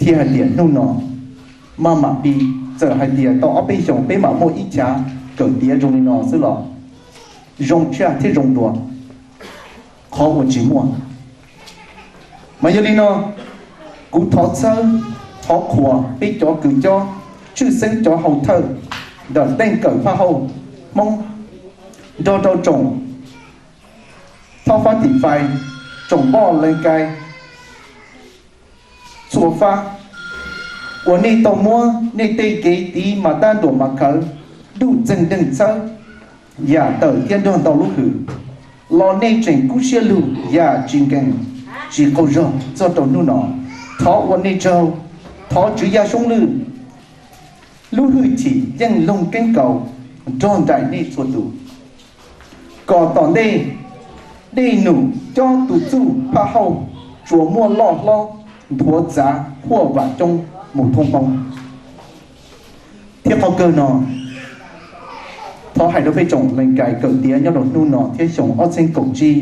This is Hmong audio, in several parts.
thiaj hais tias hnub no maj mam pib, txawm hais tias tau ob peb xyoos peb mam muaj ib chav kawm tiav zoo li no xwb los zoo tshaj thiab zoo dua, qhov uas tsis muaj. Mas yog li no, kuv thov txhawb, thov qhuas peb cov kws cob, tshwj xeeb cov hau thawj ntawm teej kawm phaj hauj Hmoob nrog rau tsoom thoj fab tim fais, tsoom npoj lees kais txhua fab uas nej tau muab nej tej kev tiv mas tab nruam mas khawv, ntuj txeeg deeg txhawb yam tawm thiab nrog ntau lub hws los nej tseem kub siab lug yam tsis nkees tsis qaug zog txog rau hnub no. Thov ua nej tsaug, thov Tswv Yaj Soob Lwj lub hwj chim yeej loog keeb kaus nrog nraim nej txhua tus, kom tom ntej dej num cob tus txuj phaj hauj tsuas muaj loj hlob nthuav txav huaj vam coob mus thoob Hmoob. Thiab qhov kawg no, thov hais rau peb tsoom lees kais kawm tiav nyob rau hnub no thiab xyoo ob txheeb kaum tsib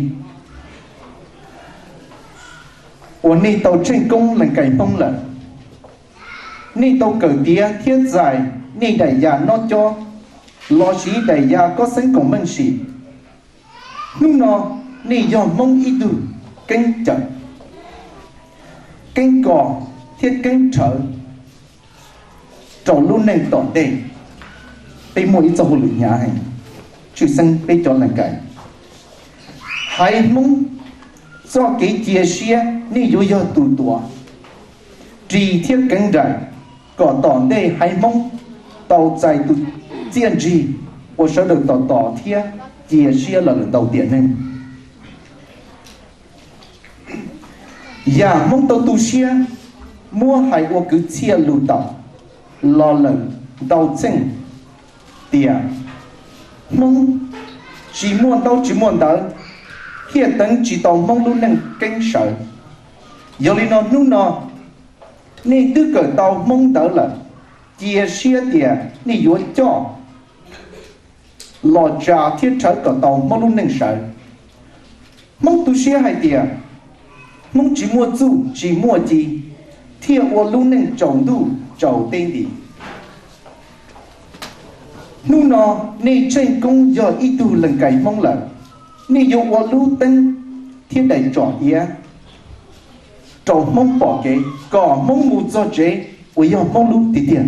uas nej tau tsheej koob lees kais Hmoob lawm, nej tau kawm tiav thiab txais nej daim yas noj cob lossis daim yas kob xeeb koom meej sim. Hnub no nej yog Hmoob ib tug keeb cawm, keeb kos thiab keeb rhawv rau lub neej tom ntej. Peb muaj ib txoj hauj lwm hnyav heev, tshwj xeeb peb cov lees kais. Haiv Hmoob txoj kev cia siab nej yuav yog tus tuav, ris thiab keev nraim kom tom ntej haiv Hmoob tau txais tus txiaj ntsig uas sawv daws tos tos thiab cia siab los lawm ntau tiam neeg. Yam Hmoob tau tu siab muab hais ua kwv txhiaj lus taum los lawm ntau txheej tias Hmoob tsis muaj ntaub tsis muaj ntawv, thiaj teev tsis tau Hmoob lub neej keeb sawv. Yog li no hnub no nej twb kawm tau Hmoob ntawv lawm, cia siab tias nej yuav coj los tsa thiab rhawv kom tau Hmoob lub neej sawv. Hmoob tu siab hais tias Hmoob tsis muaj txuj tsis muaj ci, thiaj ua lub neej tsaus ntuj tsaus teb nti. Hnub no nej tsheej koob yog ib tug lees kais Hmoob lawm, nej yuav ua lub teeb thiab daim tsom iav rau Hmoob pom kev kom Hmoob mus txog tsev uas yog Hmoob lub tiag tiag,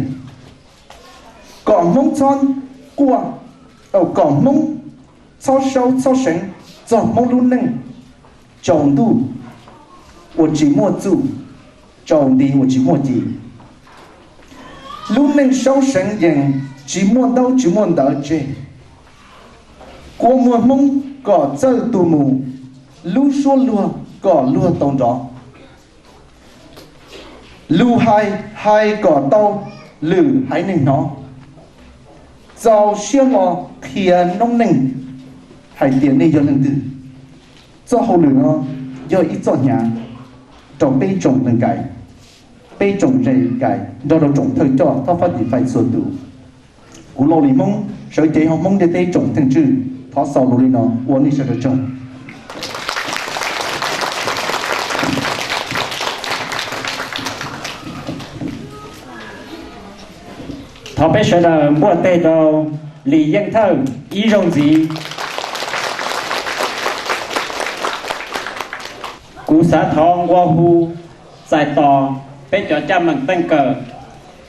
kom Hmoob txhob quaj, kom Hmoob txhob saub txhob seev txog Hmoob lub neej tsaus ntuj uas tsis muaj txuj, tsaus nti uas tsis muaj ci. Lub neej saub seev yees tsis muaj ntaub tsis muaj ntawv tseg, kua muag Hmoob kom txawj tus mus, lub suab luag kom luag tau nrov. Lus hais hais kom tau lwm haiv neeg hnov, txaus siab hlo qhia noob neej hais tias nej yog leej twg. Txoj hauj lwm no yog ib txoj hnyav rau peb tsoom lees kais, peb tsoom lees kais nrog rau tsoom thawj coj thab fab tim fais txhua tus. Kuv Lauj Lis Hmoob sawv cev hauv Hmoob ntiaj teb tsoom theej tswj, thov xaus lus li no ua nej sawv daws tsaug. Thov peb sawv daws npuaj teg rau Lis Yeej Thawj ib zaug ntxiv. Kuv xav thov nqua hu txais tos peb cov caj meem teej kawm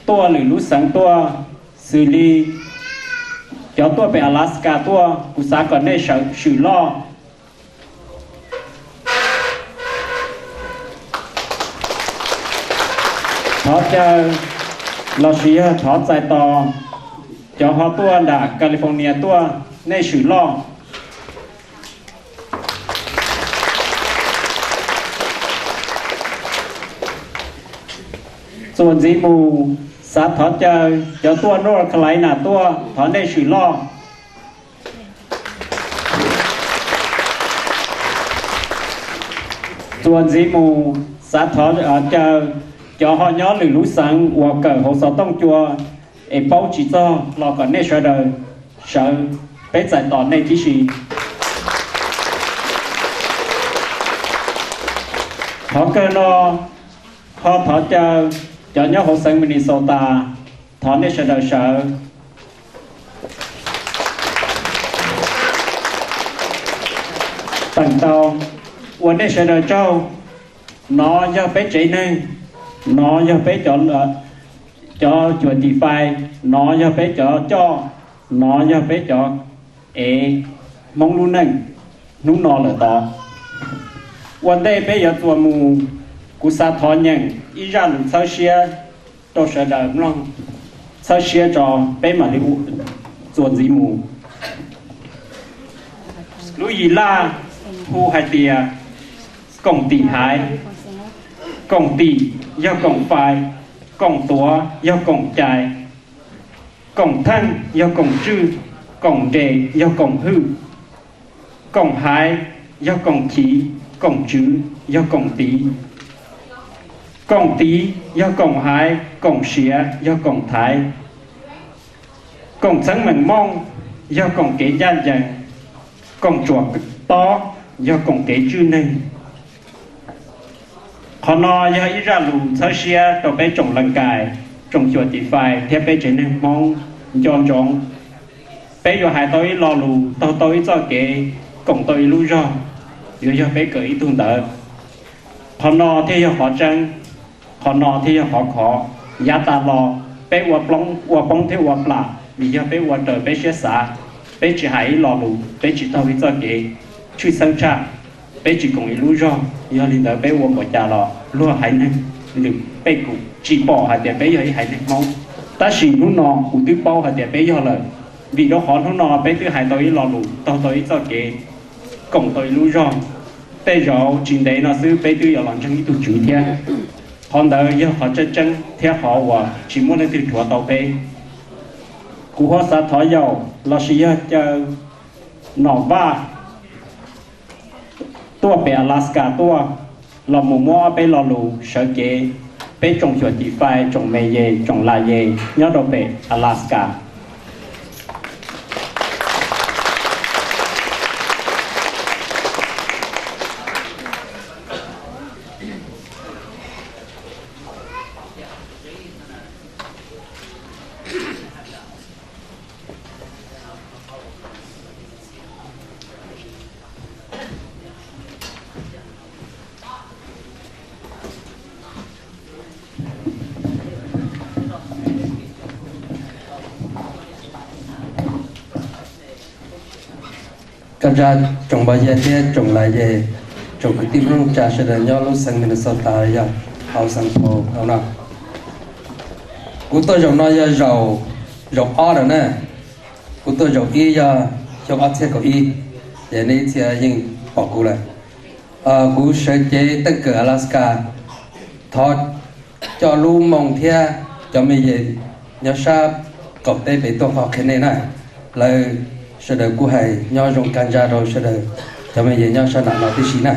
tuaj lwm lub xeev tuaj, xws li cov tuaj pem Alaska tuaj, kuv xav kom nej sawv swm loj. Thov caw lossis yog thov txais tos cov ho tuaj nram California tuaj, nej swm loj. Txuas ntxiv mus, xav thov caw cov tuaj North Carolina tuaj, thov nej swm loj. Txuas ntxiv mus, xav thov caw cov ho nyob lwm lub xeev uas kawm hauv xov tooj cua es paub tsis txog los kom nej sawv daws sawv, peb txais tos nej tib si. Qhov kawg no, ho thov caw Cov nyob hauv xeev Minnesota, thov nej sawv daws sawv. Teem tau, ua nej sawv daws tsaug. Nov yog peb tsev neeg, nov yog peb cov, cov cuam tis fais, nov yog peb cov coj, nov yog peb cov ev Hmoob lub neej hnub no lawm tod. Ua ntej peb yuav txuas mus, kuv xav thov nyeem ib zaj lus txhawb siab rau sawv daws mloog, txhawb siab tso, peb mam li txuas ntxiv mus. Lub yim laj hu hais tias koom tim haiv. Koom tim yog koom fais, koom tuav yog koom cais, koom theej yog koom tswj, koom nres yog koom hwj, koom haiv yog koom chiv, koom tswv yog koom tiv, koom tiv yog koom haiv, koom siav yog koom thaiv, koom txheeb meem mooj yog koom kev ncaj ncees, koom tsuam tob yog koom kev tswj neeg. Qhov no yog ib zaj lus txhawb siab rau peb tsoom lees kais, tsoom cuam tis fais thiab peb tsev neeg Hmoob nco ntsoov. Peb yuav hais tau ib lo lus, taug tau ib txoj kev, koom tau ib lub zog, yuav yog peb kawm ib tug ntawv. Qhov no thiaj yog qhov tseeb, qhov no thiaj yog qhov khov. Yav tas los peb ua poob thiab ua plam vim yog peb ua raws peb siab xav, peb tsis hais ib lo lus, peb tsis taug ib txoj kev, tshwj xeeb tshaj peb tsis koom ib lub zog. Yog li ntawd peb ua npaum cas los luag haiv neeg lwm pej kum tsis pom hais tias peb yog ib haiv neeg Hmoob. Tab sis hnub no kuv twb paub hais tias peb yog lawm, vim rau qhov hnub no peb twb hais tau ib lo lus, taug tau ib txoj kev, koom tau ib lub zog. Tej zaum tsis ntev no xwb peb twb yuav los ntseeg ib tug tswv thiab. Qhov ntawd yog qhov tseeb tseeb thiab qhov uas tsis muaj leej twg rhuav tau peb. Kuv ho xav thov yaum lossis yog caw Nom Vaj tuaj pem Alaska tuaj los mus muab ob peb lo lus sawv cev, peb tsoom cuam tis fais, tsoom me yes, tsoom la yes nyob rau pem Alaska. Koj zaj tsoom npawg yawg thiab tsoom lais yawg, tsoom kwv tij Hmoob tsa sawv daws nyob lub xeev Minnesota yog hauv Saint Paul no. Kuv tuaj zaum no yog zaum, zaum ob lawm na. Kuv tuaj zaum ib yog xyoo ob txhiab kaum ib, ces nej ib txhia yeej pom kuv lawm. Kuv sawv cev teej kawm Alaska, thov coj lub moo thiab cov me yes nyob sab qaum teb pem tuaj qhov qhia nej na. Lawv sawv daws kuj hais nyob zoo kag ntsa rau sawv daws cov me yes nyob sab nram no tib si na.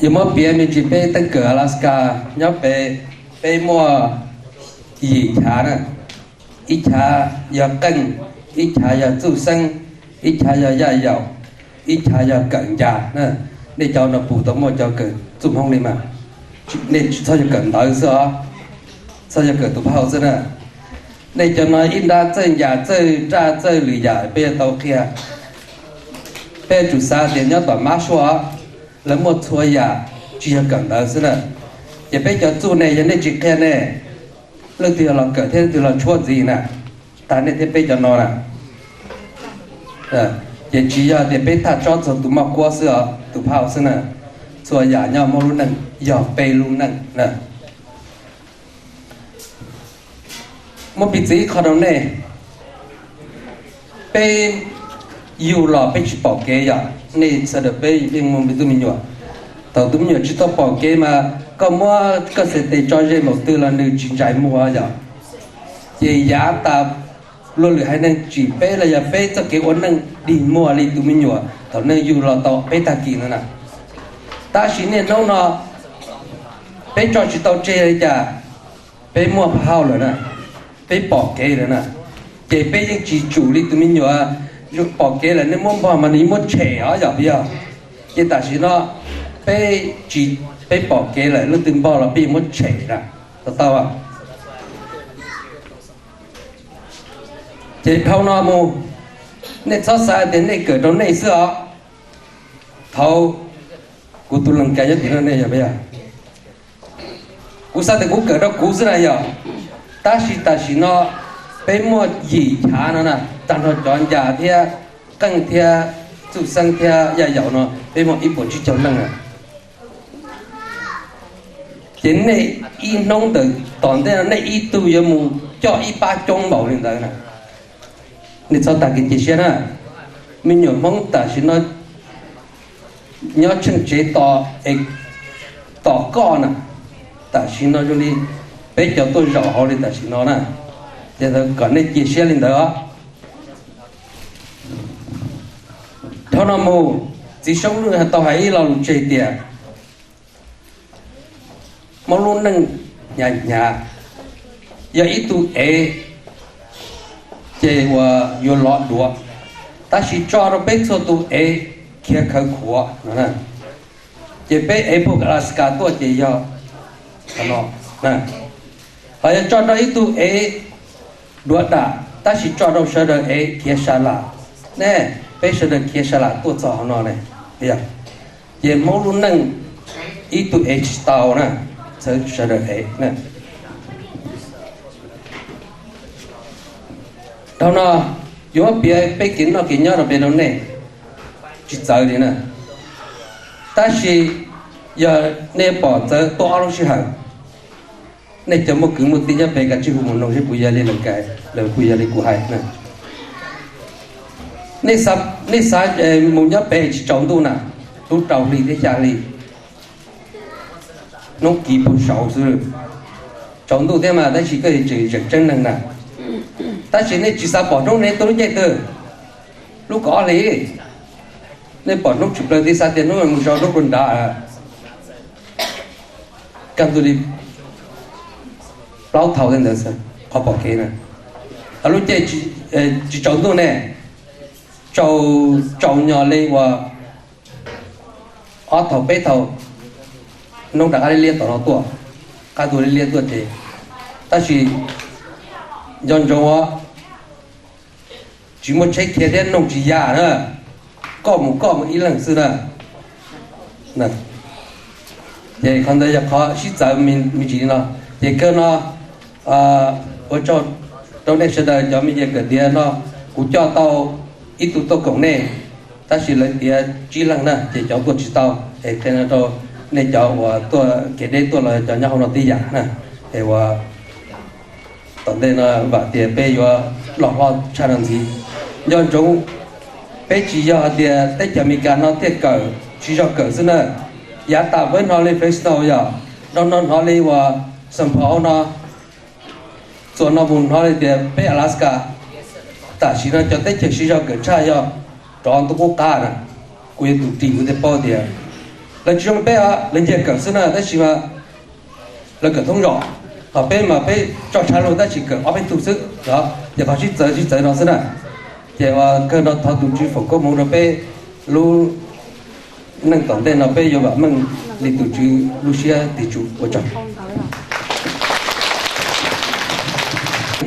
Yuav muab piav me ntsis peb teej kawm Alaska nyob pem, peb muaj yim chav na. Ib chav yog qeej, ib chav yog txuj xeeb, ib chav yog yaj yaum, ib chav yog kawm ncas na. Nej cov no puas tau muaj cov kawm txuj Hmoob li mas? Nej tsis txhob yog kawm ntawv xwb os, txhob yog kawm tus phauj xwb na. Nej cov no ib nrab txawj ncas txawj raj txawj lwm yam peb yuav tau qhia. Peb yuav tsum xav tias nyob tom mab suab lawv muaj txhua yam, tsis yog kawm ntawv xwb na. Ces peb cov txuj ne yog nej tsis qhia ne, leej twg yog los kawm thiab leej twg los tshuab ntxiv na? Tag nej thiab peb cov no na. Ces tsis yog tias peb thaj tsob txog tus moj kuab xwb os, tus phauj xwb na. Txhua yam nyob hauv lub neej yog peb lub neej na. Muab piv txwv ib qho rau nej, peb yug los peb tsis pom kev yom, nej sawv daws peb yeej muaj tus me nyuam. Thaum tus me nyuam tsis tau pom kev mas koj muab koj xes tes tso ze npaum twg los nws tsis ntsais muag yom. Ces yav tas luag lwm haiv neeg tsim peb los yog peb txoj kev ua neej dig muag li tus me nyuam thaum neeg yug los tau peb tag kis no na. Tab sis niaj hnub no peb tso tsis tau tseg li cas, peb muaj phauj lawm na, peb pom kev lawm na. Ces peb yeej tsis tsum li tus me nyuam, pom kev lawm nej muab npog mas nws muab tshem os yom, yog. Ces tam sim no Peb tsis, peb pom kev lawm, leej twg npog los peb yuav muab tshem na, to taub. Ces dhau no mus, nej txhob xav tias nej kawm rau nej xwb os. Thaum kuv tus lees ka nyob tim no nej yog, kuv xav tias kuv kawm rau kuv xwb na yog. Tab sis tam sim no peb muaj yim chav no na, tag nrho cov ncas thiab qeej thiab txuj xeeb thiab yaj yaum no peb muaj ib puas tsib caug leej na. Ces nej ib hnub ntawm tom ntej no nej ib tug yuav mus coj ib pab coob npaum li ntawd na. Nej txhob tag kev cia siab na. Me nyuam Hmoob tam sim no nyob tsheej tsev tos, tos koj na. Tam sim no zoo li peb cov tuaj zaum hauv li tam sim no na. Ces kom nej cia siab li ntawd os. Dhau no mus, txiv Soob Lwj tau hais ib lo lus tseg tias, muaj lub neej hnyav hnyav, yog ib tug ev ces uas yuav lov duav, tab sis tso rau peb txhua tus ev khiav khawv khuav no. Ces peb ev puag Alaska tuaj ces yog no, ho yog tso rau ib tug ev duav dam, tab sis tso rau sawv daws ev khiav sa lam ne. Peb sawv daws khiav sa lam tuaj txog hauv no ne, ces Hmoob lub neej ib tug ev tsis tau na, txhawv sawv daws ev na. Dhau no yuav muab piav peb kev noj kev nyob rau peb rau nej, tsis txawv li na. Tab sis yog nej pom txawv tuaj ob lub sij hawm, nej cov muaj kwv muaj tij nyob pem kav tsij hu mus noog seb puas yog li lawv, puas yog li kuv hais na. Nej xav mus nyob pem tsis tsaus ntuj na, rau hli thiab xya hli, hnub kis puag saud xwb. Tsaus ntuj thiab mas tab sis koj tseem zeem tseeb neeg na. Tab sis nej tsis xav pom hnub nej tuaj lub caij twg, lub kaum ob hli, nej pom hnub tshwm plaws tiv xav tias hnub mus sau hnub puag nrad, kaj ntug li plaub thaum tej ntawd, qhov pom kev na. Lub caij tsis tsaus ntuj ne, tsaus, tsaus nyos li uas ob thaum peb thaum, hnub rov qab liab liab tom no tuaj, qab tuaj liab liab tuaj ces, tab sis nco ntsoov os, tsis muaj tsheb khiav thiab noog tsis ya na, koj mus koj mus ib leeg xwb na. Ces qhov ntawd yog qhov sib txawv me ntsis li no. Ces kawg no ua tsaug rau nej sawv daws cov me nyuam kawm tiav no, kuv coj tau ib tug tuaj koom nej, tab sis lawv tiav tsib leeg na ces cov tuaj tsis tau. Es qhia no rau nej cov uas tuaj kev deb tuaj los cov nyob hauv no tib yam na. Es uas tom ntej no vam tias peb yuav loj hlob tshaj no ntxiv. Nco ntsoov, peb tsis yog hais tias teb chaws Amelikas no thiaj kawm, siv zog kawm xwb na. Yav tas peb hnov li Fresno yog, dhau no hnov li uas Saint Paul no, txuas no mus hnov li tias peb Alaska. Tam sim no cov teb chaws siv zog kawm tshaj yog rov ntuj qub qab na. Kuv yog tus ris kuv thiaj paub tias lawv tsis zoo peb os, lawv nyiag kawm xwb na, tab sis mas lawv kawm thoob zos, ho peb mas peb tso tshav lug tab sis kawm ob peb tug xwb os. Ces qhov sib txawv sib txawv no xwb na. Ces uas kawg no thov tus Tswv foom koob hmoov rau peb lub neej tom ntej no peb yuav vam meej li tus Tswv lub siab tiv tsum. Ua tsaug.